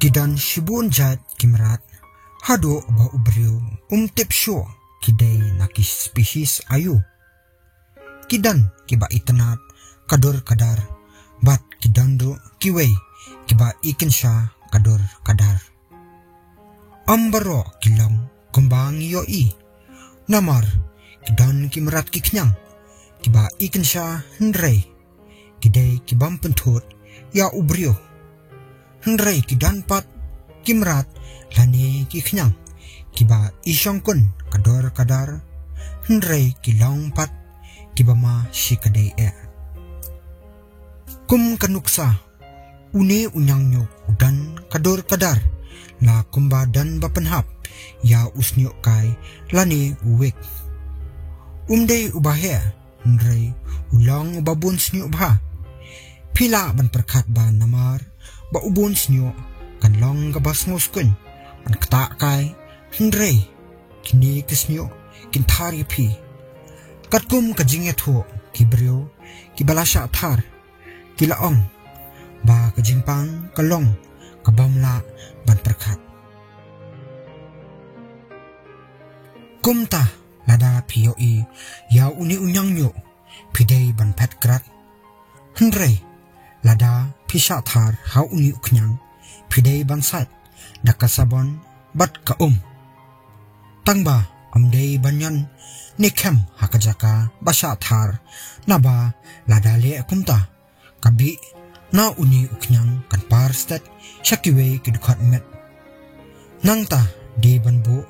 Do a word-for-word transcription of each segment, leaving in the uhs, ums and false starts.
Ki don shibun jait ki mrad, haduh ba u briew um tip shuh ki dei na ki species aiu. Ki don kiba itynnad ka dur ka dar, bad ki don ruh kiwei kiba ikynja ka dur ka dar. Ym baroh ki long kumba ngi ïohi, namar ki don ki mrad ki khñiang kiba ikynja hynrei ki dei ki bym pynthut ïa u briew. Hynrei ki don pat ki mrad lane ki khñiang kiba ishongkun ka dur ka dar, hynrei ki long pat kiba ma shi ka dei eh. Kum ka nuksa, une u ñiangñiuh u don ka dur ka dar, la kumba don ba pynhap ïa u sniuh kai lane u wig. Um dei uba heh, hynrei u long uba bun sniuh bha. Phi lah ban pyrkhat ba namar ba u bun sniuh, kan long kaba sngewskuiñ ban ktah kai, hynrei kine ki sniuh kin thar ïa phi. Katkum ka jingïathuh, ki briew kiba la shah thar ki la ong ba ka jingpang ka long ka bym lah ban pyrkhat. Kumta, lada phi ïohi ïa une u ñiangñiuh, phi dei ban phet krad. Hynrei lada phi shah thar ha une u khñiang, phi dei ban sait da ka sabon bad ka um. Tangba ym dei ban ñion ne khem ha ka jaka ba shah thar, naba lada leh kumta, ka bih na une u khñiang kan par stet sha kiwei ki dkhot met. Nangta, dei ban buh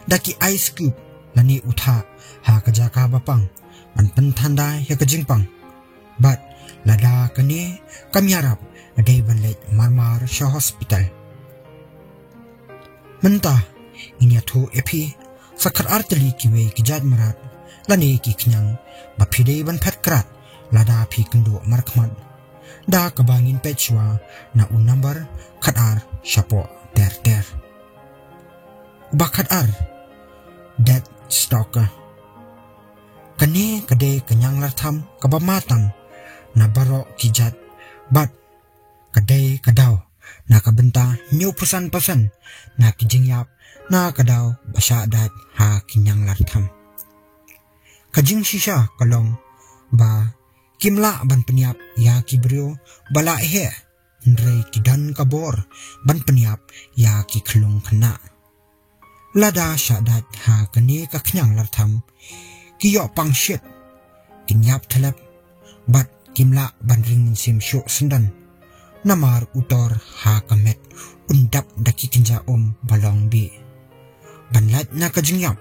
da ki ice cube lane u thah ha ka jaka ba pang ban pynthanda ïa ka jingpang. Bad lada kane kam ïarap, dei ban leit marmar sha hospital. Mynta ngin ïathuh ïa phi sa khatar tylli kiwei ki jait mrad lane ki khñiang ba phi dei ban phet krad lada phi kynduh markhmat, da kaba ngin peit shuwa na u number khatar shapoh ter ter. Uba khatar, death stalker. Kane ka dei ka ñianglartham kaba ma tang na baroh ki jait, bad ka dei ka daw na ka bynta hynñiewphew san percent na ki jingïap na ka daw ba shah dait ha ki ñianglartham. Ka jingshisha ka long ba kim lah ban pynïap ïa ki briew ba la heh, hynrei ki don ka bor ban pynïap ïa ki khyllung khynnah. Lada shah dait ha kane ka khñianglartham, ki ïoh pang shit, kin ïap thlep, bad kim lah ban ring mynsiem shuh syndon, namar u tor ha ka met un dap da ki kynja um ba long bih. Ban lait na ka jingïap,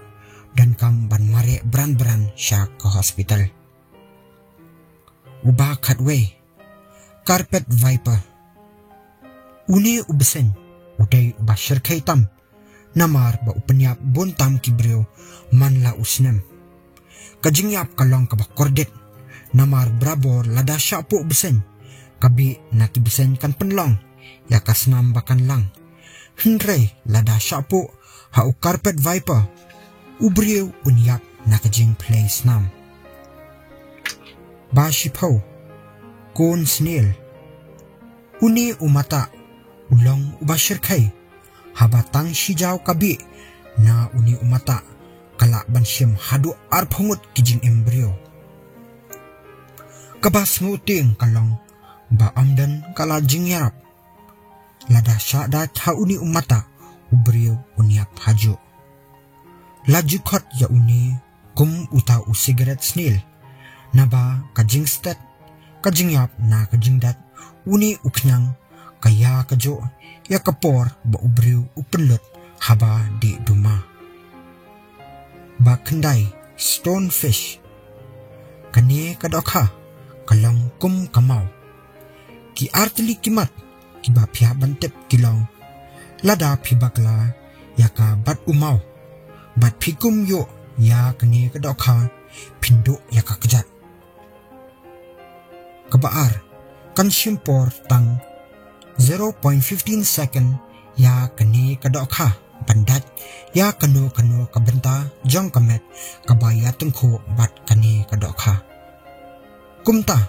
donkam ban mareh bran bran sha ka hospital. Uba khatwei, carpet viper. Une u bseiñ u dei uba shyrkhei tam, namar ba u pynïap bun tam ki briew man la u snem. Ka jingïap ka long kaba kordit, namar barabor lada shah puh bseiñ, ka bih na ki bseiñ kan pynlong ïa ka snam ba kan lang. Hynrei lada shah puh ha u carpet viper, u briew un ïap na ka jingphlei snam. Ba shiphew, cone snail. Une u matah u long uba shyrkhei, haba tang shi jaw ka bih na une u matah, ka lah ban shim haduh arphew ngut ki jingim briew. Kaba sngewtieng ka long ba ym don ka lad jingïarap. Lada shah dait ha une u matah, u briew un ïap hajuh. La ju khot ïa une kum uta u cigarette snail, naba ka jingstet, ka jingïap na ka jingdait une u khñiang, ka ïa ka juh ïa ka por ba u briew u pynlut haba dih duma. Ba khyndai, stonefish. Kane ka dohkha ka long kum ka maw. Ki artylli ki mat kiba phi hap ban tip ki long: lada phi bakla ïa ka bad u maw, bad phi kum ïuh ïa kane ka dohkha, phin duh ïa ka kjat. Kaba ar, kan shim por tang zero point fifteen second ïa kane ka dohkha ban dait ïa kano kano ka bynta jong ka met kaba ïatyngkhuh bad kane ka dohkha. Kumta,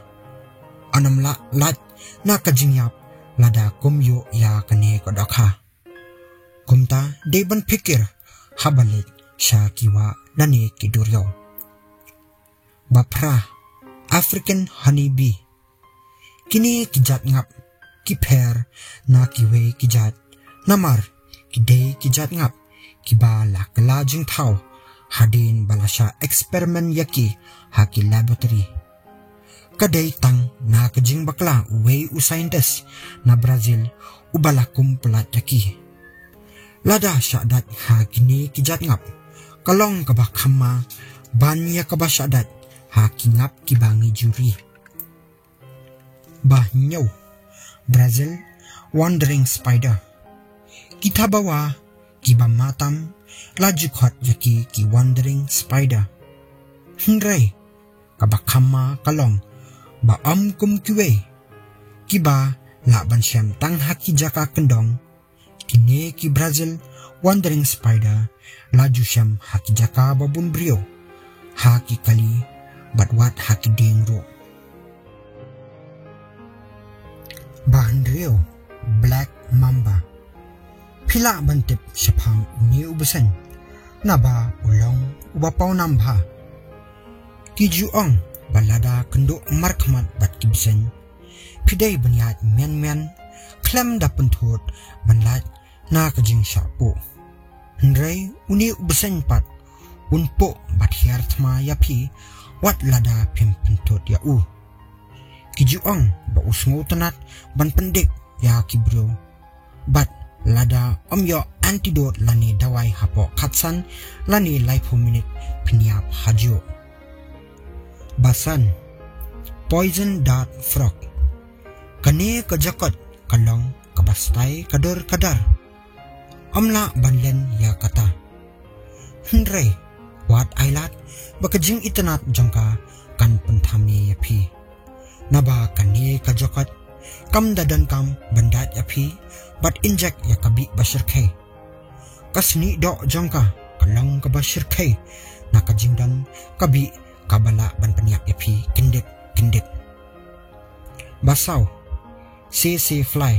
ynnym lah lait na ka jingïap lada kum ïoh ïa kane ka dohkha. Kumta dei ban pyrkhat haba leit sha ki wah lane ki duriaw. Ba phra, African honey bee. Kine ki jait ngap ki pher na kiwei ki jait, namar ki dei ki jait ngap kiba la kylla jingthaw hadien ba la shah experiment ïa ki ha ki laboratory. Ka dei tang na ka jingbakla uwei u scientist na Brazil uba la kum pyllait ïa ki. Lada shah dait ha kine ki jait ngap, ka long kaba kham ma ban ïa kaba shah dait ha ki ngap kiba ngi ju ri. Ba hynñiew, Brazil wandering spider. Ki thaba wah kiba ma tam la ju khot ïa ki ki wandering spider. Hynrei kaba kham ma ka long ba ym kum kiwei kiba lah ban shem tang ha ki jaka kyndong. Kine ki Brazil wandering spider la ju shem ha ki jaka ba bun briew, ha ki kali bad wat ha ki dieng ruh. Ba hynriew, black mamba. Phi lah ban tip shaphang une u bseiñ naba u long uba pawnam bha. Ki ju ong ba lada kynduh markhmat bad ki bseiñ, phi dei ban ïaid mian mian khlem da pynthut ban lait na ka jingshah puh. Hynrei une u bseiñ pat un puh bad hiar thma ïa phi wat lada phim pynthut ïa u. Ki ju ong ba u sngewtynnat ban pyndik ïa ki briew bad lada ym ïoh antidote lane dawai hapoh khatsan lane laiphew minit phin ïap hajuh. Ba san, poison dart frog. Kane ka jokot ka long kaba stai ka dur ka dar. Ym lah ban len ïa kata. Hynrei wat ai lad ba ka jingitynnat jong ka kan pynthame ïa phi. Naba kane ka jokot kam da donkam ban dait ïa phi bad injek ïa ka bih ba shyrkhei. Ka snieh doh jong ka ka long kaba shyrkhei na ka jingdon ka bih kaba lah ban pynïap ïa phi kyndit kyndit. Ba saw, tsetse fly.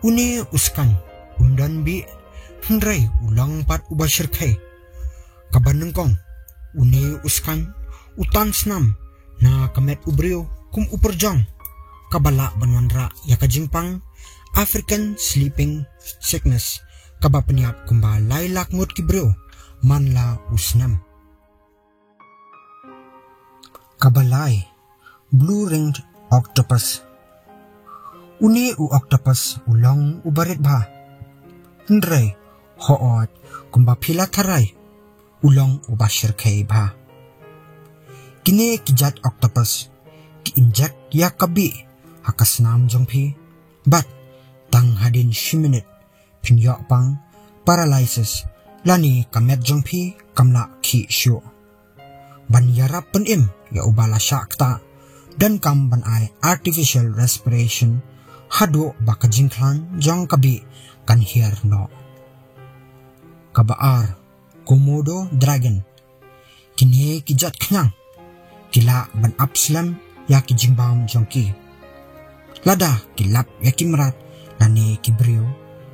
Une u skaiñ um don bih hynrei u long pat uba shyrkhei. Kaba nyngkong, une u skaiñ u tan snam na ka met u briew kum u pyrjong, kaba lah ban wanrah ïa ka jingpang African sleeping sickness kaba pynïap kumba lai lak ngut ki briew man la u snem. Kaba lai, blue ringed octopus. Une u octopus u long uba rit bha. Hynrei hooid kumba phi la tharai, u long uba shyrkhei bha. Kine ki jait octopus ki injek ïa ka bih ha ka snam jong phi bad tang hadien shi minit phin ïoh pang paralysis lane ka met jong phi kam lah khih shuh. Ban ïarap pynim ïa uba la shah ktah, donkam ban ai artificial respiration haduh ba ka jingkhlaiñ jong ka bih kan hiar noh. Kaba ar, Komodo dragon. Kine ki jait khñiang ki lah ban ap slem ïa ki jingbam jong ki. Lada ki lap ïa ki mrad lane ki briew,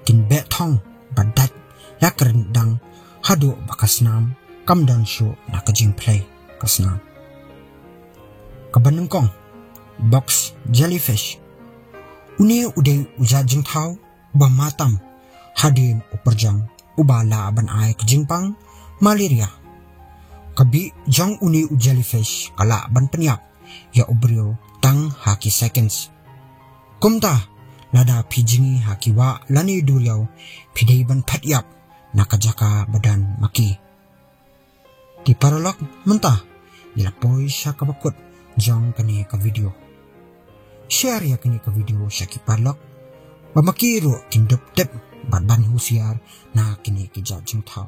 kin beh thong bad dait ïa ka ryndang haduh ba ka snam kam don shuh na ka jingphlei ka snam. Kaba nyngkong, box jellyfish. Une u dei u jait jingthaw ba ma tam hadien u pyrjong uba lah ban ai ka jingpang malaria. Ka bih jong une u jellyfish ka lah ban pynïap ïa u briew tang ha ki seconds. Kumta lada phi jngi ha ki wah lane duriaw, phi dei ban phet ïap na ka jaka ba don ma ki. Ki paralok, mynta ngi la poi sha kaba kut jong kane ka video. Share ïa kane ka video sha ki paralok ba ma ki ruh kin dup tip bad ban husiar na kine ki jait jingthaw.